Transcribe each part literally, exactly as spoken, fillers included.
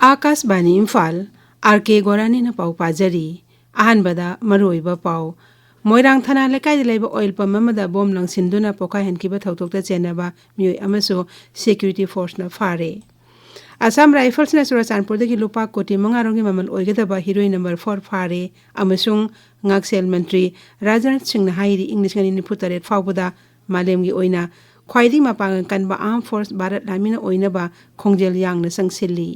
ꯑꯥꯀꯥꯁꯕꯥꯅꯤ Imphal, R ꯀꯦ ꯒꯣꯔꯥꯅꯤꯅ ꯄꯥꯎ ꯄꯥꯖꯔꯤ꯫ ꯑꯍꯥꯟꯕꯗ ꯃꯔꯨꯑꯣꯏꯕ ꯄꯥꯎ꯫ ꯃꯣꯏꯔꯥꯡ ꯊꯅꯥ ꯂꯩꯀꯥꯏꯗ ꯂꯩꯕ ꯑꯣꯏꯜ ꯄꯝ ꯑꯃꯗ ꯕꯣꯝ ꯂꯪꯁꯤꯟꯗꯨꯅ ꯄꯣꯈꯥꯏꯍꯟꯈꯤꯕ ꯊꯧꯗꯣꯛꯇ ꯆꯦꯟꯅꯕ ꯃꯤꯑꯣꯏ ꯑꯃꯁꯨ ꯁꯦꯀ꯭ꯌꯨꯔꯤꯇꯤ ꯐꯣꯔꯁꯅ ꯐꯥꯔꯦ꯫ ꯑꯁꯥꯝ ꯔꯥꯏꯐꯜꯁꯅ ꯆꯨꯔꯥꯆꯥꯟꯄꯨꯔꯗꯒꯤ ꯂꯨꯄꯥ ꯀꯣꯇꯤ ꯃꯉꯥ ꯔꯣꯝꯒꯤ ꯃꯃꯜ ꯑꯣꯏꯒꯗꯕ ꯍꯤꯔꯣꯏꯟ ꯅꯝꯕꯔ ꯐꯣꯔ ꯐꯥꯔꯦ ꯑꯃꯁꯨꯡ ꯉꯥꯛꯁꯦꯜ ꯃꯟꯇ꯭ꯔꯤ ꯔꯥꯖꯅꯥꯊ ꯁꯤꯡꯅ ꯍꯥꯏꯔꯤ, ꯏꯪ ꯂꯤꯁꯤꯡ ꯑꯅꯤ ꯅꯤꯐꯨ ꯇꯔꯦꯠ ꯐꯥꯎꯕꯗ ꯃꯥꯂꯦꯝꯒꯤ ꯑꯣꯏꯅ ꯈ꯭ꯋꯥꯏꯗꯒꯤ ꯃꯄꯥꯡꯒꯜ ꯀꯟꯕ ꯑꯥꯔꯝ ꯐꯣꯔꯁ ꯚꯥꯔꯠ ꯂꯥꯟꯃꯤꯅ ꯑꯣꯏꯅꯕ ꯈꯣꯡꯖꯦꯜ ꯌꯥꯡꯅ ꯆꯪꯁꯤꯜꯂꯤ꯫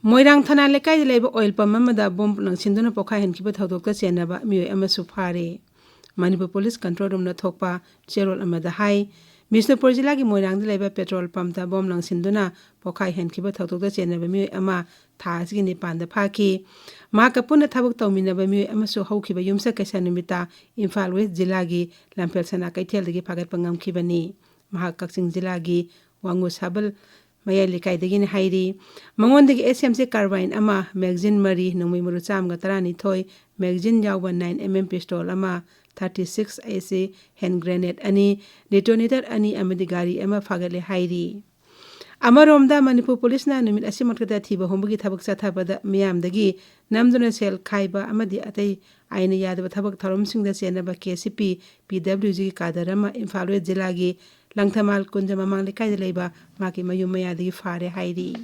ꯃꯣꯏꯔꯥꯡ ꯊꯅꯥ ꯂꯩꯀꯥꯏꯗ ꯂꯩꯕ ꯑꯣꯏꯜ ꯄꯝ ꯑꯃꯗ ꯕꯣꯝ ꯂꯪꯁꯤꯟꯗꯨꯅ ꯄꯣꯈꯥꯏꯍꯟꯈꯤꯕ ꯊꯧꯗꯣꯛꯇ ꯆꯦꯟꯅꯕ ꯃꯤꯑꯣꯏ ꯑꯃꯁꯨ ꯐꯥꯔꯦ꯫ ꯃꯅꯤꯄꯨꯔ ꯄꯨꯂꯤꯁ ꯀꯟꯇ꯭ꯔꯣꯜ ꯔꯨꯝꯅ ꯊꯣꯛꯄ ꯆꯦꯔꯣꯜ ꯑꯃꯗ ꯍꯥꯏ, ꯕꯤꯁꯅꯨꯄꯨꯔ ꯖꯤꯂꯥꯒꯤ ꯃꯣꯏꯔꯥꯡꯗ ꯂꯩꯕ ꯄꯦꯇ꯭ꯔꯣꯜ ꯄꯝꯗ ꯕꯣꯝ ꯂꯪꯁꯤꯟꯗꯨꯅ ꯄꯣꯈꯥꯏꯍꯟꯈꯤꯕ ꯊꯧꯗꯣꯛꯇ ꯆꯦꯟꯅꯕ ꯃꯤꯑꯣꯏ ꯑꯃ ꯊꯥ ꯑꯁꯤꯒꯤ ꯅꯤꯄꯥꯟꯗ ꯐꯥꯈꯤ꯫ ꯃꯍꯥꯛꯀ ꯄꯨꯟꯅ ꯊꯕꯛ ꯇꯧꯃꯤꯟꯅꯕ ꯃꯤꯑꯣꯏ ꯑꯃꯁꯨ ꯍꯧꯈꯤꯕ ꯌꯨꯝꯁꯀꯩꯁ ꯅꯨꯃꯤꯠꯇ ꯏꯝꯐꯥꯜ ꯋꯦꯁ ꯖꯤꯂꯥꯒꯤ ꯂꯝꯐꯦꯜ ꯁꯅꯥ ꯀꯩꯊꯦꯜꯗꯒꯤ ꯐꯥꯒꯠꯄ ꯉꯝꯈꯤꯕꯅꯤ꯫ ꯃꯍꯥꯛ ꯀꯛꯆꯤꯡ ꯖꯤꯂꯥꯒꯤ ꯋꯥꯉꯨ ꯁꯥꯕꯜ ꯃꯌꯥꯏ ꯂꯩꯀꯥꯏꯗꯒꯤꯅꯤ ꯍꯥꯏꯔꯤ꯫ ꯃꯉꯣꯟꯗꯒꯤ ꯑꯦꯁ ꯑꯦꯝ ꯖꯤ ꯀꯥꯔꯕꯥꯏꯟ ꯑꯃ, ꯃꯦꯒꯖꯤꯟ ꯃꯔꯤ, ꯅꯣꯡꯃꯩ ꯃꯔꯨ ꯆꯥꯝꯃꯒ ꯇꯔꯥꯅꯤꯊꯣꯏ, ꯃꯦꯒꯖꯤꯟ ꯌꯥꯎꯕ ꯅꯥꯏꯟ ꯑꯦꯝ ꯑꯦꯝ ꯄꯤꯁꯇꯣꯜ ꯑꯃ, ꯊꯥꯔꯇꯤ ꯁꯤꯛꯁ ꯑꯦ ꯁꯤ ꯍꯦꯟ ꯒ꯭ꯔꯦꯅꯦꯗ ꯑꯅꯤ, ꯗꯤꯇꯣꯅꯦꯇꯔ ꯑꯅꯤ ꯑꯃꯗꯤ ꯒꯥꯔꯤ ꯑꯃ ꯐꯥꯒꯠꯂꯦ ꯍꯥꯏꯔꯤ꯫ ꯑꯃꯔꯣꯝꯗ, ꯃꯅꯤꯄꯨꯔ ꯄꯨꯂꯤꯁꯅ ꯅꯨꯃꯤꯠ ꯑꯁꯤꯃꯛꯇꯗ ꯊꯤꯕ ꯍꯨꯝꯕꯒꯤ ꯊꯕꯛ ꯆꯠꯊꯕꯗ ꯃꯤꯌꯥꯝꯗꯒꯤ ꯅꯝꯗꯨꯅ ꯁꯦꯜ ꯈꯥꯏꯕ ꯑꯃꯗꯤ ꯑꯇꯩ ꯑꯥꯏꯟꯅ ꯌꯥꯗꯕ ꯊꯕꯛ ꯊꯧꯔꯝꯁꯤꯡꯗ ꯆꯦꯟꯅꯕ ꯀꯦ ꯁꯤ ꯄꯤ, ꯄꯤ ꯗꯕ꯭ꯂꯤꯎ ꯖꯤꯒꯤ ꯀꯥꯗꯔ ꯑꯃ ꯏꯝꯐꯥꯜ ꯋꯦꯁ ꯖꯤꯂꯥꯒꯤ ꯂꯪꯊꯃꯥꯜ ꯀꯨꯟꯖ ꯃꯃꯥꯡ ꯂꯩꯀꯥꯏꯗ ꯂꯩꯕ ꯃꯍꯥꯛꯀꯤ ꯃꯌꯨꯝ ꯃꯌꯥꯗꯒꯤ ꯐꯥꯔꯦ ꯍꯥꯏꯔꯤ꯫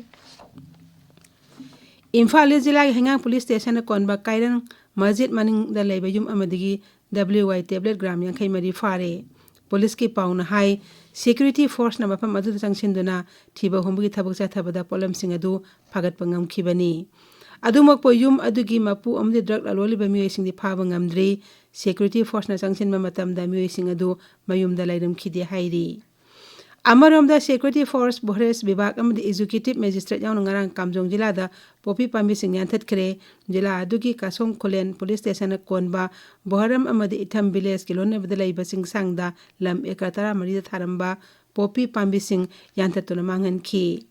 ꯏꯝꯐꯥꯜ ꯏꯁ ꯖꯤꯂꯥꯒꯤ ꯍꯩꯉꯥꯡ ꯄꯨꯂꯤꯁ ꯁ꯭ꯇꯦꯁꯟꯅ ꯀꯣꯟꯕ ꯀꯥꯏꯔꯪ ꯃꯁꯖꯤꯗ ꯃꯅꯤꯡꯗ ꯂꯩꯕ ꯌꯨꯝ ꯑꯃꯗꯒꯤ ꯗꯕ꯭ꯂꯤꯎ ꯋꯥꯏ ꯇꯦꯕ꯭ꯂꯦꯠ ꯒ꯭ꯔꯥꯝ ꯌꯥꯡꯈꯩ ꯃꯔꯤ ꯐꯥꯔꯦ꯫ ꯄꯨꯂꯤꯁꯀꯤ ꯄꯥꯎꯅ ꯍꯥꯏ, ꯁꯦꯀ꯭ꯌꯨꯔꯤꯇꯤ ꯐꯣꯔꯁꯅ ꯃꯐꯝ ꯑꯗꯨꯗ ꯆꯪꯁꯤꯟꯗꯨꯅ ꯊꯤꯕ ꯍꯨꯝꯕꯒꯤ ꯊꯕꯛ ꯆꯠꯊꯕꯗ ꯄꯣꯠꯂꯝꯁꯤꯡ ꯑꯗꯨ ꯐꯥꯒꯠꯄ ꯉꯝꯈꯤꯕꯅꯤ꯫ ꯑꯗꯨꯃꯛꯄꯨ, ꯌꯨꯝ ꯑꯗꯨꯒꯤ ꯃꯄꯨ ꯑꯃꯗꯤ ꯗ꯭ꯔꯒ ꯂꯂꯣꯜꯂꯤꯕ ꯃꯤꯑꯣꯏꯁꯤꯡꯗꯤ ꯐꯥꯕ ꯉꯝꯗ꯭ꯔꯤ꯫ ꯁꯦꯀ꯭ꯌꯨꯔꯤꯇꯤ ꯐꯣꯔꯁꯅ ꯆꯪꯁꯤꯟꯕ ꯃꯇꯝꯗ ꯃꯤꯑꯣꯏꯁꯤꯡ ꯑꯗꯨ ꯃꯌꯨꯝꯗ ꯂꯩꯔꯝꯈꯤꯗꯦ ꯍꯥꯏꯔꯤ꯫ ꯑꯃꯔꯣꯝꯗ, ꯁꯦꯀ꯭ꯌꯨꯔꯤꯇꯤ ꯐꯣꯔꯁ, ꯐꯣꯔꯦꯁ ꯕꯤꯚꯥꯒ ꯑꯃꯗꯤ ꯑꯦꯛꯖꯤꯀ꯭ꯌꯨꯇꯤꯚ ꯃꯦꯖꯤꯁꯇ꯭ꯔꯦꯠ ꯌꯥꯎꯅ ꯉꯔꯥꯡ ꯀꯥꯝꯖꯣꯡ ꯖꯤꯂꯥꯗ ꯄꯣꯄꯤ ꯄꯥꯝꯕꯤꯁꯤꯡ ꯌꯥꯟꯊꯠꯈ꯭ꯔꯦ꯫ ꯖꯤꯂꯥ ꯑꯗꯨꯒꯤ ꯀꯥꯁꯣꯡ ꯈꯨꯂꯦꯟ ꯄꯨꯂꯤꯁ ꯁ꯭ꯇꯦꯁꯟꯅ ꯀꯣꯟꯕ ꯕꯣꯍꯔꯝ ꯑꯃꯗꯤ ꯏꯊꯝ ꯚꯤꯂꯦꯖꯀꯤ ꯂꯣꯟꯅꯕꯗ ꯂꯩꯕ ꯆꯤꯡꯁꯥꯡꯗ ꯂꯝ ꯑꯦꯀꯔ ꯇꯔꯥꯃꯔꯤꯗ ꯊꯥꯔꯝꯕ ꯄꯣꯄꯤ ꯄꯥꯝꯕꯤꯁꯤꯡ ꯌꯥꯟꯊꯠꯇꯨꯅ ꯃꯥꯡꯍꯟꯈꯤ꯫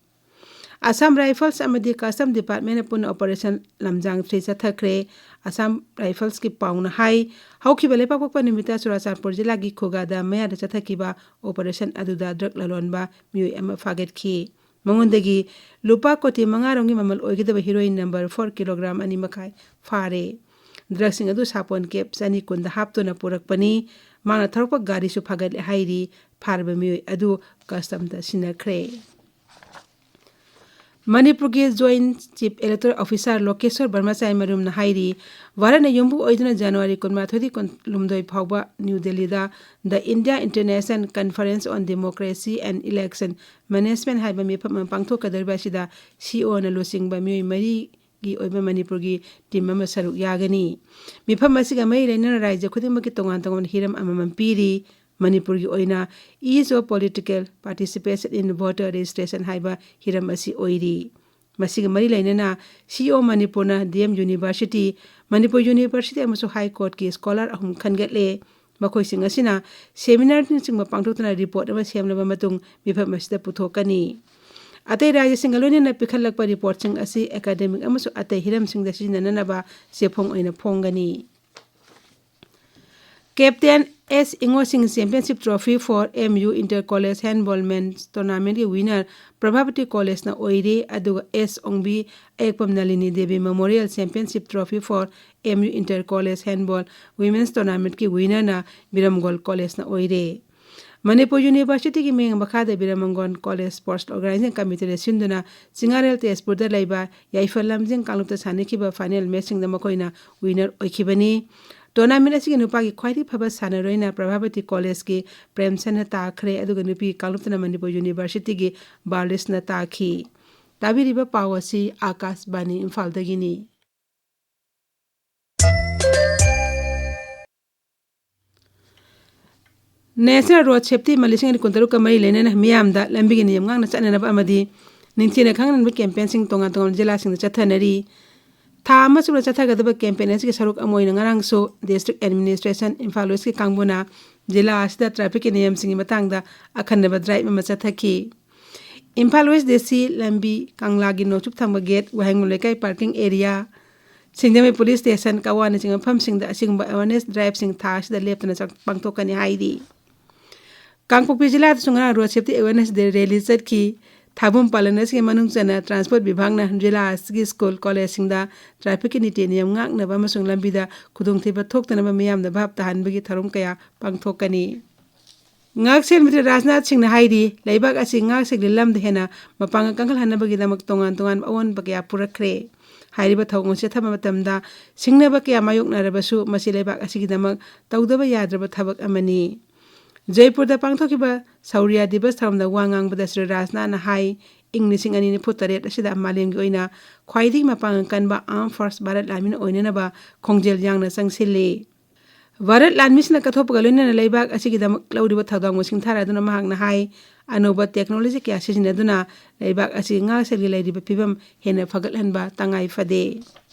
ꯑꯁꯥꯝ ꯔꯥꯏꯐꯜꯁ ꯑꯃꯗꯤ ꯀꯁꯇꯝ ꯗꯤꯄꯥꯔꯠꯃꯦꯟꯅ ꯄꯨꯟꯅ ꯑꯣꯄꯔꯦꯁꯟ ꯂꯝꯖꯥꯡ ꯊ꯭ꯔꯤ ꯆꯠꯊꯈ꯭ꯔꯦ꯫ ꯑꯁꯥꯝ ꯔꯥꯏꯐꯜꯁꯀꯤ ꯄꯥꯎꯅ ꯍꯥꯏ, ꯍꯧꯈꯤꯕ ꯂꯩꯕꯥꯛꯄꯣꯛꯄ ꯅꯨꯃꯤꯠꯇ ꯆꯨꯔꯥꯆꯥꯟꯄꯨꯔ ꯖꯤꯂꯥꯒꯤ ꯈꯨꯒꯥꯗꯥ ꯃꯌꯥꯗ ꯆꯠꯊꯈꯤꯕ ꯑꯣꯄꯔꯦꯁꯟ ꯑꯗꯨꯗ ꯗ꯭ꯔꯒ ꯂꯂꯣꯟꯕ ꯃꯤꯑꯣꯏ ꯑꯃ ꯐꯥꯒꯠꯈꯤ꯫ ꯃꯉꯣꯟꯗꯒꯤ ꯂꯨꯄꯥ ꯀꯣꯇꯤ ꯃꯉꯥ ꯔꯣꯝꯒꯤ ꯃꯃꯜ ꯑꯣꯏꯒꯗꯕ ꯍꯤꯔꯣꯏꯟ ꯅꯝꯕꯔ ꯐꯣꯔ ꯀꯤꯂꯣꯒ꯭ꯔꯥꯝ ꯑꯅꯤ ꯃꯈꯥꯏ ꯐꯥꯔꯦ꯫ ꯗ꯭ꯔꯒꯁꯤꯡ ꯑꯗꯨ ꯁꯥꯄꯣꯟ ꯀꯦꯞ ꯆꯅꯤ ꯀꯨꯟꯗ ꯍꯥꯞꯇꯨꯅ ꯄꯨꯔꯛꯄꯅꯤ꯫ ꯃꯥꯅ ꯊꯧꯔꯛꯄ ꯒꯥꯔꯤꯁꯨ ꯐꯥꯒꯠꯂꯦ ꯍꯥꯏꯔꯤ꯫ ꯐꯥꯔꯕ ꯃꯤꯑꯣꯏ ꯑꯗꯨ ꯀꯁꯇꯝꯗ ꯁꯤꯟꯅꯈ꯭ꯔꯦ꯫ ꯃꯅꯤꯄꯨꯔꯒꯤ Joint Chief Electoral Officer ꯂꯣꯀꯦꯁꯣꯔ ꯕ꯭ꯔꯍꯃꯆꯥꯔꯤ ꯃꯔꯨꯝꯅ ꯍꯥꯏꯔꯤ, ꯚꯥꯔꯠꯅ ꯌꯨꯝꯕꯨ ꯑꯣꯏꯗꯨꯅ ꯖꯅꯋꯥꯔꯤ ꯀꯨꯟꯃꯥꯊꯣꯏꯗꯒꯤ ꯀꯨꯟꯍꯨꯝꯗꯣꯏ ꯐꯥꯎꯕ ꯅ꯭ꯌꯨ ꯗꯦꯜꯂꯤꯗ The India International Conference on Democracy and Election Management ꯍꯥꯏꯕ ꯃꯤꯐꯝ ꯑꯃ ꯄꯥꯡꯊꯣꯛꯀꯗꯧꯔꯤꯕ ꯑꯁꯤꯗ ꯁꯤꯏꯑꯣꯅ ꯂꯨꯆꯤꯡꯕ ꯃꯤꯑꯣꯏ ꯃꯔꯤꯒꯤ ꯑꯣꯏꯕ ꯃꯅꯤꯄꯨꯔꯒꯤ ꯇꯤꯝ ꯑꯃ ꯁꯔꯨꯛ ꯌꯥꯒꯅꯤ꯫ ꯃꯤꯐꯝ ꯑꯁꯤꯒ ꯃꯔꯤ ꯂꯩꯅꯅ ꯔꯥꯖ꯭ꯌ ꯈꯨꯗꯤꯡꯃꯛꯀꯤ ꯇꯣꯉꯥꯟ ꯇꯣꯉꯥꯟꯕ ꯍꯤꯔꯝ ꯑꯃꯃꯝ ꯄꯤꯔꯤ꯫ ꯃꯅꯤꯄꯨꯔꯒꯤ ꯑꯣꯏꯅ Ease of Political Participation in Voter Registration ꯍꯥꯏꯕ ꯍꯤꯔꯝ ꯑꯁꯤ ꯑꯣꯏꯔꯤ꯫ ꯃꯁꯤꯒ ꯃꯔꯤ ꯂꯩꯅꯅ ꯁꯤꯏꯑꯣ ꯃꯅꯤꯄꯨꯔꯅ D M university, Manipur university ꯑꯃꯁꯨꯡ ꯍꯥꯏ ꯀꯣꯔꯠꯀꯤ ꯁ꯭ꯀꯣꯂꯔ ꯑꯍꯨꯝ ꯈꯟꯒꯠꯂꯦ꯫ ꯃꯈꯣꯏꯁꯤꯡ ꯑꯁꯤꯅ ꯁꯦꯃꯤꯅꯥꯔꯅꯆꯤꯡꯕ ꯄꯥꯡꯊꯣꯛꯇꯨꯅ ꯔꯤꯄꯣꯔꯠ ꯑꯃ ꯁꯦꯝꯂꯕ ꯃꯇꯨꯡ ꯃꯤꯐꯝ ꯑꯁꯤꯗ ꯄꯨꯊꯣꯛꯀꯅꯤ꯫ ꯑꯇꯩ ꯔꯥꯖ꯭ꯌꯁꯤꯡꯒ ꯂꯣꯏꯅꯅ ꯄꯤꯈꯠꯂꯛꯄ ꯔꯤꯄꯣꯔꯠꯁꯤꯡ ꯑꯁꯤ ꯑꯦꯀꯥꯗꯦꯃꯤꯛ ꯑꯃꯁꯨꯡ ꯑꯇꯩ ꯍꯤꯔꯝꯁꯤꯡꯗ ꯁꯤꯖꯤꯟꯅꯅꯅꯕ ꯆꯦꯐꯣꯡ ꯑꯣꯏꯅ ꯐꯣꯡꯒꯅꯤ꯫ Captain S ꯏꯉꯣꯁꯤꯡ Championship Trophy for M U Inter College Handball Men's Tournamentꯀꯤ winner Prabhavati ꯀꯣꯂꯦꯖꯅ ꯑꯣꯏꯔꯦ, ꯑꯗꯨꯒ S Ongbi ꯑꯌꯦꯛꯄꯝ Nalini Devi Memorial Championship Trophy for M U Inter College Handball Women's Tournamentꯀꯤ winnerꯅ ꯕꯤꯔꯝꯒꯣꯜ ꯀꯣꯂꯦꯖꯅ ꯑꯣꯏꯔꯦ꯫ ꯃꯅꯤꯄꯨꯔ ꯌꯨꯅꯤꯚꯔꯁꯤꯇꯤꯒꯤ ꯃꯤꯠꯌꯦꯡ ꯃꯈꯥꯗ ꯕꯤꯔꯃꯪꯒꯣꯟ ꯀꯣꯂꯦꯖ Sports Organizing Committeeꯅ ꯁꯤꯟꯗꯨꯅ ꯆꯤꯉꯥꯔꯦꯜ ꯇꯦꯖꯄꯨꯔꯗ ꯂꯩꯕ ꯌꯥꯏꯐ ꯂꯝꯖꯤꯡ ꯀꯥꯡꯂꯨꯞꯇ ꯁꯥꯟꯅꯈꯤꯕ final matchꯁꯤꯡꯗ ꯃꯈꯣꯏꯅ winner ꯑꯣꯏꯈꯤꯕꯅꯤ꯫ Tournament ꯑꯁꯤꯒꯤ ꯅꯨꯄꯥꯒꯤ ꯈ꯭ꯋꯥꯏꯗꯒꯤ ꯐꯕ ꯁꯥꯟꯅꯔꯣꯏꯅ ꯄ꯭ꯔꯚꯥꯕꯇꯤ ꯀꯣꯂꯦꯖꯀꯤ ꯄ꯭ꯔꯦꯝꯁꯟꯅ ꯇꯥꯈ꯭ꯔꯦ, ꯑꯗꯨꯒ ꯅꯨꯄꯤꯒꯤ ꯀꯥꯡꯂꯨꯞꯇꯅ ꯃꯅꯤꯄꯨꯔ ꯌꯨꯅꯤꯚꯔꯁꯤꯇꯤꯒꯤ ꯕꯥꯔꯂꯤꯁꯅ ꯇꯥꯈꯤ꯫ ꯇꯥꯕꯤꯔꯤꯕ ꯄꯥꯎ ꯑꯁꯤ ꯑꯥꯀꯥꯁꯕꯥꯅꯤ ꯏꯝꯐꯥꯜꯗꯒꯤꯅꯤ꯫ National Road Safety Month ꯂꯤꯁꯤꯡ ꯑꯅꯤ ꯀꯨꯟꯇꯔꯨꯛꯀ ꯃꯔꯤ ꯂꯩꯅꯅ ꯃꯤꯌꯥꯝꯗ ꯂꯝꯕꯤꯒꯤ ꯅꯤꯌꯝ ꯉꯥꯛꯅ ꯆꯠꯅꯅꯕ ꯑꯃꯗꯤ ꯅꯤꯡꯊꯤꯅ ꯈꯪꯍꯟꯅꯕ campaignꯁꯤꯡ ꯇꯣꯉꯥꯟ ꯇꯣꯉꯥꯟꯕ ꯖꯤꯂꯥꯁꯤꯡꯗ ꯆꯠꯊꯅꯔꯤ꯫ ꯊꯥ ꯑꯃ ꯆꯨꯞꯅ ꯆꯠꯊꯒꯗꯕ campaign ꯑꯁꯤꯒꯤ ꯁꯔꯨꯛ ꯑꯃ ꯑꯣꯏꯅ ꯉꯔꯥꯡꯁꯨ District Administration, ꯏꯝꯐꯥꯜ Westꯀꯤ ꯀꯥꯡꯕꯨꯅ ꯖꯤꯂꯥ ꯑꯁꯤꯗ trafficꯀꯤ ꯅꯤꯌꯝꯁꯤꯡꯒꯤ ꯃꯇꯥꯡꯗ ꯑꯈꯟꯅꯕ drive ꯑꯃ ꯆꯠꯊꯈꯤ꯫ ꯏꯝꯐꯥꯜ ꯋꯦꯁ ꯗꯤ ꯁꯤ ꯂꯝꯕꯤ, ꯀꯪꯂꯥꯒꯤ ꯅꯣꯡꯆꯨꯞ ꯊꯪꯕ ꯒꯦꯠ, ꯋꯥꯍꯦꯡꯕꯝ ꯂꯩꯀꯥꯏ ꯄꯥꯔꯀꯤꯡ ꯑꯦꯔꯤꯌꯥ, ꯁꯤꯡꯖꯃꯩ ꯄꯨꯂꯤꯁ ꯁ꯭ꯇꯦꯁꯟ, ꯀꯋꯥꯅꯆꯤꯡꯕ ꯃꯐꯝꯁꯤꯡꯗ ꯑꯁꯤꯒꯨꯝꯕ ꯑꯦꯋꯥꯔꯅꯦꯁ ꯗ꯭ꯔꯥꯏꯕꯁꯤꯡ ꯊꯥ ꯑꯁꯤꯗ ꯂꯦꯞꯇꯅ ꯆꯪ-, ꯄꯥꯡꯊꯣꯛꯀꯅꯤ ꯍꯥꯏꯔꯤ꯫ ꯀꯥꯡꯄꯣꯛꯄꯤ ꯖꯤꯂꯥꯗꯁꯨ ꯉꯔꯥꯡ ꯔꯣꯗ ꯁꯦꯐꯇꯤ ꯑꯦꯋꯥꯔꯅꯦꯁ ꯗꯦ ꯔꯦꯂꯤ ꯆꯠꯈꯤ꯫ ꯊꯥꯕꯨꯝ ꯄꯥꯂꯟ ꯑꯁꯤꯒꯤ ꯃꯅꯨꯡ ꯆꯟꯅ ꯇ꯭ꯔꯥꯟꯁꯄꯣꯔꯠ ꯕꯤꯚꯥꯒꯅ ꯖꯤꯂꯥ ꯑꯁꯤꯒꯤ ꯁ꯭ꯀꯨꯜ ꯀꯣꯂꯦꯖꯁꯤꯡꯗ ꯇ꯭ꯔꯥꯐꯤꯛꯀꯤ ꯅꯤꯇꯤ ꯅꯤꯌꯝ ꯉꯥꯛꯅꯕ ꯑꯃꯁꯨꯡ ꯂꯝꯕꯤꯗ ꯈꯨꯗꯣꯡꯊꯤꯕ ꯊꯣꯛꯇꯅꯕ ꯃꯤꯌꯥꯝꯗ ꯚꯥꯞ ꯇꯥꯍꯟꯕꯒꯤ ꯊꯧꯔꯝ ꯀꯌꯥ ꯄꯥꯡꯊꯣꯛꯀꯅꯤ꯫ ꯉꯥꯛꯁꯦꯜ ꯃꯟꯇ꯭ꯔꯤ ꯔꯥꯖꯅꯥꯊ ꯁꯤꯡꯅ ꯍꯥꯏꯔꯤ, ꯂꯩꯕꯥꯛ ꯑꯁꯤ ꯉꯥꯛꯁꯦꯜꯒꯤ ꯂꯝꯗ ꯍꯦꯟꯅ ꯃꯄꯥꯡꯒꯜ ꯀꯟꯈꯠꯍꯟꯅꯕꯒꯤꯗꯃꯛ ꯇꯣꯉꯥꯟ ꯇꯣꯉꯥꯟꯕ ꯑꯑꯣꯟꯕ ꯀꯌꯥ ꯄꯨꯔꯛꯈ꯭ꯔꯦ꯫ ꯍꯥꯏꯔꯤꯕ ꯊꯧꯑꯣꯡ ꯑꯁꯤ ꯆꯠꯊꯕ ꯃꯇꯝꯗ ꯁꯤꯡꯅꯕ ꯀꯌꯥ ꯃꯥꯌꯣꯛꯅꯔꯕꯁꯨ ꯃꯁꯤ ꯂꯩꯕꯥꯛ ꯑꯁꯤꯒꯤꯗꯃꯛ ꯇꯧꯗꯕ ꯌꯥꯗ꯭ꯔꯕ ꯊꯕꯛ ꯑꯃꯅꯤ꯫ ꯖꯩꯄꯨꯔꯗ ꯄꯥꯡꯊꯣꯛꯈꯤꯕ ꯁꯧꯔꯤꯌꯥ ꯗꯤꯕꯁ ꯊꯧꯔꯝꯗ ꯋꯥ ꯉꯥꯡꯕꯗ ꯁ꯭ꯔꯤ ꯔꯥꯖꯅꯥꯊꯅ ꯍꯥꯏ, ꯏꯪ ꯂꯤꯁꯤꯡ ꯑꯅꯤ ꯅꯤꯐꯨ ꯇꯔꯦꯠ ꯑꯁꯤꯗ ꯃꯥꯂꯦꯝꯒꯤ ꯑꯣꯏꯅ ꯈ꯭ꯋꯥꯏꯗꯒꯤ ꯃꯄꯥꯡꯒꯜ ꯀꯟꯕ ꯑꯥꯔꯝ ꯐꯣꯔꯁ ꯚꯥꯔꯠ ꯂꯥꯟꯃꯤꯅ ꯑꯣꯏꯅꯅꯕ ꯈꯣꯡꯖꯦꯜ ꯌꯥꯡꯅ ꯆꯪꯁꯤꯜꯂꯤ꯫ ꯚꯥꯔꯠ ꯂꯥꯟꯃꯤꯁꯤꯡꯅ ꯀꯠꯊꯣꯛꯄꯒ ꯂꯣꯏꯅꯅ ꯂꯩꯕꯥꯛ ꯑꯁꯤꯒꯤꯗꯃꯛ ꯂꯧꯔꯤꯕ ꯊꯧꯗꯥꯡꯕꯨ ꯁꯤꯡꯊꯥꯔꯗꯨꯅ ꯃꯍꯥꯛꯅ ꯍꯥꯏ, ꯑꯅꯧꯕ ꯇꯦꯛꯅꯣꯂꯣꯖꯤ ꯀꯌꯥ ꯁꯤꯖꯤꯟꯅꯗꯨꯅ ꯂꯩꯕꯥꯛ ꯑꯁꯤ ꯉꯥꯛꯁꯦꯜꯒꯤ ꯂꯩꯔꯤꯕ ꯐꯤꯕꯝ ꯍꯦꯟꯅ ꯐꯒꯠꯍꯟꯕ ꯇꯉꯥꯏ ꯐꯗꯦ꯫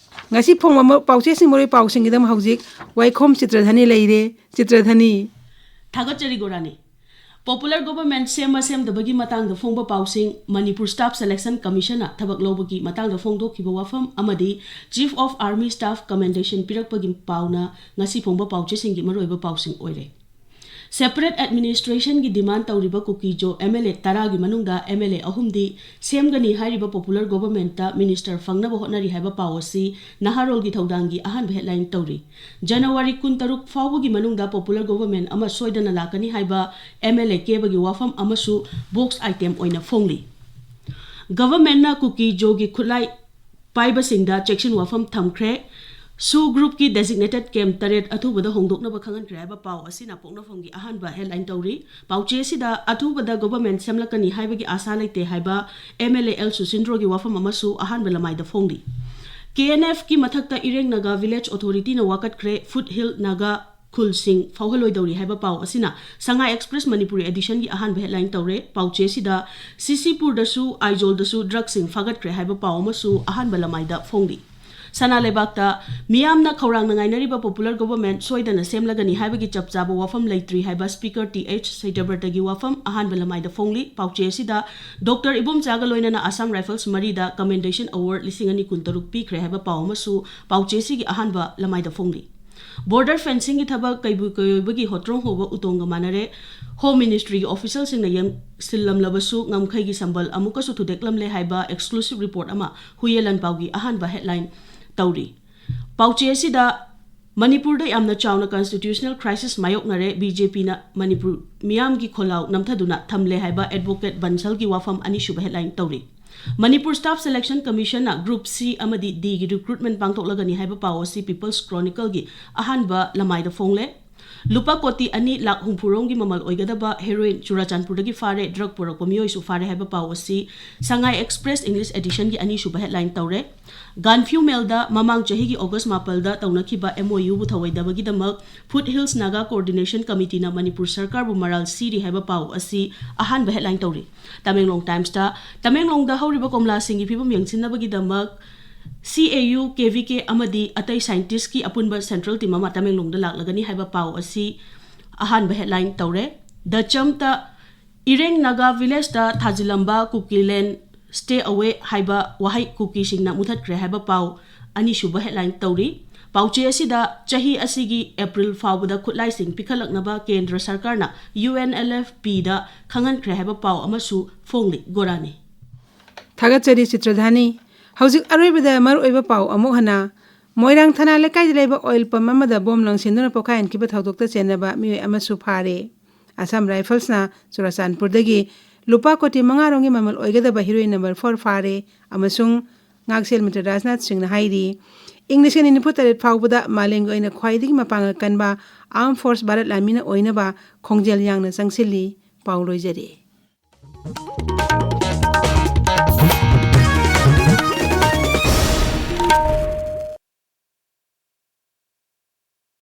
ꯉꯁꯤ ꯐꯣꯡꯕ ꯃ-, ꯄꯥꯎꯆꯦꯁꯤꯡ ꯃꯔꯨꯑꯣꯏ ꯄꯥꯎꯁꯤꯡꯒꯤꯗꯃꯛ ꯍꯧꯖꯤꯛ ꯋꯥꯏꯈꯣꯝ ꯆꯤꯇ꯭ꯔꯙꯅꯤ ꯂꯩꯔꯦ꯫ ꯆꯤꯇ꯭ꯔꯙꯅꯤ꯫ ꯊꯥꯒꯠꯆꯔꯤ ꯒꯣꯔꯥꯅꯤ꯫ Popular government ꯁꯦꯝꯕ ꯁꯦꯝꯗꯕꯒꯤ ꯃꯇꯥꯡꯗ ꯐꯣꯡꯕ ꯄꯥꯎꯁꯤꯡ, ꯃꯅꯤꯄꯨꯔ Staff Selection Commissionꯅ ꯊꯕꯛ ꯂꯧꯕꯒꯤ ꯃꯇꯥꯡꯗ ꯐꯣꯡꯗꯣꯛꯈꯤꯕ ꯋꯥꯐꯝ ꯑꯃꯗꯤ Chief of Army Staff commendation ꯄꯤꯔꯛꯄꯒꯤ ꯄꯥꯎꯅ ꯉꯁꯤ ꯐꯣꯡꯕ ꯄꯥꯎꯆꯦꯁꯤꯡꯒꯤ ꯃꯔꯨꯑꯣꯏꯕ ꯄꯥꯎꯁꯤꯡ ꯑꯣꯏꯔꯦ꯫ Separate administrationꯒꯤ demand ꯇꯧꯔꯤꯕ ꯀꯨꯀꯤꯖꯣ MLA ꯇꯔꯥꯒꯤ ꯃꯅꯨꯡꯗ MLA ꯑꯍꯨꯝꯗꯤ ꯁꯦꯝꯒꯅꯤ ꯍꯥꯏꯔꯤꯕ popular governmentꯇ minister ꯐꯪꯅꯕ ꯍꯣꯠꯅꯔꯤ ꯍꯥꯏꯕ ꯄꯥꯎ ꯑꯁꯤ ꯅꯍꯥꯔꯣꯜꯒꯤ ꯊꯧꯗꯥꯡꯒꯤ ꯑꯍꯥꯟꯕ headline ꯇꯧꯔꯤ꯫ ꯖꯅꯋꯥꯔꯤ ꯀꯨꯟꯇꯔꯨꯛ ꯐꯥꯎꯕꯒꯤ ꯃꯅꯨꯡꯗ popular government ꯑꯃ ꯁꯣꯏꯗꯅ ꯂꯥꯛꯀꯅꯤ ꯍꯥꯏꯕ MLA ꯀꯦꯕꯒꯤ ꯋꯥꯐꯝ ꯑꯃꯁꯨ box item ꯑꯣꯏꯅ ꯐꯣꯡꯂꯤ꯫ Governmentꯅ ꯀꯨꯀꯤꯖꯣꯒꯤ ꯈꯨꯠꯂꯥꯏ ꯄꯥꯏꯕꯁꯤꯡꯗ ꯆꯦꯛꯁꯤꯟ ꯋꯥꯐꯝ ꯊꯝꯈ꯭ꯔꯦ꯫ SoO groupꯀꯤ designated camp ꯇꯔꯦꯠ ꯑꯊꯨꯕꯗ ꯍꯣꯡꯗꯣꯛꯅꯕ ꯈꯪꯍꯟꯈ꯭ꯔꯦ ꯍꯥꯏꯕ ꯄꯥꯎ ꯑꯁꯤꯅ ꯄꯣꯛꯅꯐꯝꯒꯤ ꯑꯍꯥꯟꯕ headline ꯇꯧꯔꯤ꯫ ꯄꯥꯎꯆꯦ ꯑꯁꯤꯗ ꯑꯊꯨꯕꯗ government ꯁꯦꯝꯂꯛꯀꯅꯤ ꯍꯥꯏꯕꯒꯤ ꯑꯥꯁꯥ ꯂꯩꯇꯦ ꯍꯥꯏꯕ MLA ꯑꯦꯜ ꯁꯨꯁꯤꯟꯗ꯭ꯔꯣꯒꯤ ꯋꯥꯐꯝ ꯑꯃꯁꯨ ꯑꯍꯥꯟꯕ ꯂꯃꯥꯏꯗ ꯐꯣꯡꯂꯤ꯫ KNFꯀꯤ ꯃꯊꯛꯇ ꯏꯔꯦꯡ ꯅꯥꯒꯥ village authorityꯅ ꯋꯥꯀꯠꯈ꯭ꯔꯦ, foothill ꯅꯥꯒꯥ ꯈꯨꯜꯁꯤꯡ ꯐꯥꯎꯍꯜꯂꯣꯏꯗꯧꯔꯤ ꯍꯥꯏꯕ ꯄꯥꯎ ꯑꯁꯤꯅ ꯁꯉꯥꯏ Express ꯃꯅꯤꯄꯨꯔꯤ editionꯒꯤ ꯑꯍꯥꯟꯕ headline ꯇꯧꯔꯦ꯫ ꯄꯥꯎꯆꯦ ꯑꯁꯤꯗ ꯁꯤꯁꯤꯄꯨꯔꯗꯁꯨ ꯑꯥꯏꯖꯣꯜꯗꯁꯨ drugꯁꯤꯡ ꯐꯥꯒꯠꯈ꯭ꯔꯦ ꯍꯥꯏꯕ ꯄꯥꯎ ꯑꯃꯁꯨ ꯑꯍꯥꯟꯕ ꯂꯃꯥꯏꯗ ꯐꯣꯡꯂꯤ꯫ ꯁꯅꯥ ꯂꯩꯕꯥꯛꯇ ꯃꯤꯌꯥꯝꯅ ꯈꯧꯔꯥꯡꯅ ꯉꯥꯏꯅꯔꯤꯕ popular government ꯁꯣꯏꯗꯅ ꯁꯦꯝꯂꯒꯅꯤ ꯍꯥꯏꯕꯒꯤ ꯆꯞ ꯆꯥꯕ ꯋꯥꯐꯝ ꯂꯩꯇ꯭ꯔꯤ ꯍꯥꯏꯕ Speaker T H ꯁꯩꯇꯕ꯭ꯔꯇꯒꯤ ꯋꯥꯐꯝ ꯑꯍꯥꯟꯕ ꯂꯃꯥꯏꯗ ꯐꯣꯡꯂꯤ꯫ ꯄꯥꯎꯆꯦ ꯑꯁꯤꯗ ꯗꯣꯛꯇꯔ ꯏꯕꯣꯝꯆꯥꯒ ꯂꯣꯏꯅꯅ Assam Rifles ꯃꯔꯤꯗ Commendation Award ꯂꯤꯁꯤꯡ ꯑꯅꯤ ꯀꯨꯟꯇꯔꯨꯛ ꯄꯤꯈ꯭ꯔꯦ ꯍꯥꯏꯕ ꯄꯥꯎ ꯑꯃꯁꯨ ꯄꯥꯎꯆꯦ ꯑꯁꯤꯒꯤ ꯑꯍꯥꯟꯕ ꯂꯃꯥꯏꯗ ꯐꯣꯡꯂꯤ꯫ Border fencingꯒꯤ ꯊꯕꯛ ꯀꯩꯕꯨ ꯀꯩꯑꯣꯏꯕꯒꯤ ꯍꯣꯇ꯭ꯔꯣꯡ ꯍꯧꯕ ꯎꯇꯣꯡꯒ ꯃꯥꯟꯅꯔꯦ꯫ Home Ministryꯒꯤ officialꯁꯤꯡꯅ ꯌꯦꯡꯁꯤꯜꯂꯝꯂꯕꯁꯨ ꯉꯝꯈꯩꯒꯤ ꯁꯝꯕꯜ ꯑꯃꯨꯛꯀꯁꯨ ꯊꯨꯗꯦꯛꯂꯝꯂꯦ ꯍꯥꯏꯕ exclusive report ꯑꯃ ꯍꯨꯏꯌꯦꯟ ꯂꯥꯟꯄꯥꯎꯒꯤ ꯑꯍꯥꯟꯕ headline ꯇꯧꯔꯤ꯫ ꯄꯥꯎꯆꯦ ꯑꯁꯤꯗ ꯃꯅꯤꯄꯨꯔꯗ ꯌꯥꯝꯅ ꯆꯥꯎꯅ constitutional crisis ꯃꯥꯌꯣꯛꯅꯔꯦ, BJPꯅ ꯃꯅꯤꯄꯨꯔ ꯃꯤꯌꯥꯝꯒꯤ ꯈꯣꯜꯂꯥꯎ ꯅꯝꯊꯗꯨꯅ ꯊꯝꯂꯦ ꯍꯥꯏꯕ Advocate ꯕꯟꯁꯜꯒꯤ ꯋꯥꯐꯝ ꯑꯅꯤꯁꯨꯕ headline ꯇꯧꯔꯤ꯫ Manipur Staff Selection Commissionꯅ Group C ꯑꯃꯗꯤ Dꯒꯤ recruitment ꯄꯥꯡꯊꯣꯛꯂꯒꯅꯤ ꯍꯥꯏꯕ ꯄꯥꯎ ꯑꯁꯤ People's Chronicleꯒꯤ ꯑꯍꯥꯟꯕ ꯂꯃꯥꯏꯗ ꯐꯣꯡꯂꯦ꯫ ꯂꯨꯄꯥ ꯀꯣꯇꯤ ꯑꯅꯤ ꯂꯥꯈ ꯍꯨꯝꯐꯨꯔꯣꯝꯒꯤ ꯃꯃꯜ ꯑꯣꯏꯒꯗꯕ heroin ꯆꯨꯔꯥꯆꯥꯟꯄꯨꯔꯗꯒꯤ ꯐꯥꯔꯦ, drug ꯄꯨꯔꯛꯄ ꯃꯤꯑꯣꯏꯁꯨ ꯐꯥꯔꯦ ꯍꯥꯏꯕ ꯄꯥꯎ ꯑꯁꯤ ꯁꯉꯥꯏ Express English editionꯒꯤ ꯑꯅꯤꯁꯨꯕ headline ꯇꯧꯔꯦ꯫ ꯒꯥꯟꯐ꯭ꯌꯨ ꯃꯦꯜꯗ ꯃꯃꯥꯡ ꯆꯍꯤꯒꯤ August ꯃꯥꯄꯜꯗ ꯇꯧꯅꯈꯤꯕ MOUꯕꯨ ꯊꯧꯑꯣꯏꯗꯕꯒꯤꯗꯃꯛ Foothills Naga Coordination Committeeꯅ ꯃꯅꯤꯄꯨꯔ ꯁꯔꯀꯥꯔꯕꯨ ꯃꯔꯥꯜ ꯁꯤꯔꯤ ꯍꯥꯏꯕ ꯄꯥꯎ ꯑꯁꯤ ꯑꯍꯥꯟꯕ headline ꯇꯧꯔꯤ꯫ ꯇꯃꯦꯡꯂꯣꯡ Timesꯇ ꯇꯃꯦꯡꯂꯣꯡꯗ ꯍꯧꯔꯤꯕ ꯀꯣꯝꯂꯥꯁꯤꯡꯒꯤ ꯐꯤꯕꯝ ꯌꯦꯡꯁꯤꯟꯅꯕꯒꯤꯗꯃꯛ CAU, KVK ꯑꯃꯗꯤ ꯑꯇꯩ scientistꯀꯤ ꯑꯄꯨꯟꯕ central team ꯑꯃ ꯇꯃꯦꯡꯂꯣꯡꯗ ꯂꯥꯛꯂꯒꯅꯤ ꯍꯥꯏꯕ ꯄꯥꯎ ꯑꯁꯤ ꯑꯍꯥꯟꯕ headline ꯇꯧꯔꯦ꯫ The Chamꯇ ꯏꯔꯦꯡ Naga villageꯇ ꯊꯥꯖꯤꯜꯂꯝꯕ Kukiland stay away ꯍꯥꯏꯕ ꯋꯥꯍꯩ ꯀꯨꯀꯤꯁꯤꯡꯅ ꯃꯨꯊꯠꯈ꯭ꯔꯦ ꯍꯥꯏꯕ ꯄꯥꯎ ꯑꯅꯤꯁꯨꯕ headline ꯇꯧꯔꯤ꯫ ꯄꯥꯎꯆꯦ ꯑꯁꯤꯗ ꯆꯍꯤ ꯑꯁꯤꯒꯤ April ꯐꯥꯎꯕꯗ ꯈꯨꯠꯂꯥꯏꯁꯤꯡ ꯄꯤꯈꯠꯂꯛꯅꯕ ꯀꯦꯟꯗ꯭ꯔ ꯁꯔꯀꯥꯔꯅ UNLFPꯗ ꯈꯪꯍꯟꯈ꯭ꯔꯦ ꯍꯥꯏꯕ ꯄꯥꯎ ꯑꯃꯁꯨ ꯐꯣꯡꯂꯤ꯫ ꯒꯣꯔꯥꯅꯤ꯫ ꯊꯥꯒꯠꯆꯔꯤ ꯆꯤꯇ꯭ꯔꯙꯥꯅꯤ꯫ ꯍꯧꯖꯤꯛ ꯑꯔꯣꯏꯕꯗ ꯃꯔꯨꯑꯣꯏꯕ ꯄꯥꯎ ꯑꯃꯨꯛ ꯍꯟꯅ꯫ ꯃꯣꯏꯔꯥꯡ ꯊꯅꯥ ꯂꯩꯀꯥꯏꯗ ꯂꯩꯕ oil pump ꯑꯃꯗ bomb ꯂꯪꯁꯤꯟꯗꯨꯅ ꯄꯣꯈꯥꯏꯍꯟꯈꯤꯕ ꯊꯧꯗꯣꯛꯇ ꯆꯦꯟꯅꯕ ꯃꯤꯑꯣꯏ ꯑꯃꯁꯨ ꯐꯥꯔꯦ꯫ Assam Riflesꯅ ꯆꯨꯔꯥꯆꯥꯟꯄꯨꯔꯗꯒꯤ ꯂꯨꯄꯥ ꯀꯣꯇꯤ ꯃꯉꯥ ꯔꯣꯝꯒꯤ ꯃꯃꯜ ꯑꯣꯏꯒꯗꯕ heroin number four ꯐꯥꯔꯦ ꯑꯃꯁꯨꯡ ꯉꯥꯛꯁꯦꯜ ꯃꯟꯇ꯭ꯔꯤ ꯔꯥꯖꯅꯥꯊ ꯁꯤꯡꯅ ꯍꯥꯏꯔꯤ, ꯏꯪ ꯂꯤꯁꯤꯡ ꯑꯅꯤ ꯅꯤꯐꯨ ꯇꯔꯦꯠ ꯐꯥꯎꯕꯗ ꯃꯥꯂꯦꯝꯒꯤ ꯑꯣꯏꯅ ꯈ꯭ꯋꯥꯏꯗꯒꯤ ꯃꯄꯥꯡꯒꯜ ꯀꯟꯕ armed force ꯚꯥꯔꯠ ꯂꯥꯟꯃꯤꯅ ꯑꯣꯏꯅꯕ ꯈꯣꯡꯖꯦꯜ ꯌꯥꯡꯅ ꯆꯪꯁꯤꯜꯂꯤ꯫ ꯄꯥꯎ ꯂꯣꯏꯖꯔꯦ꯫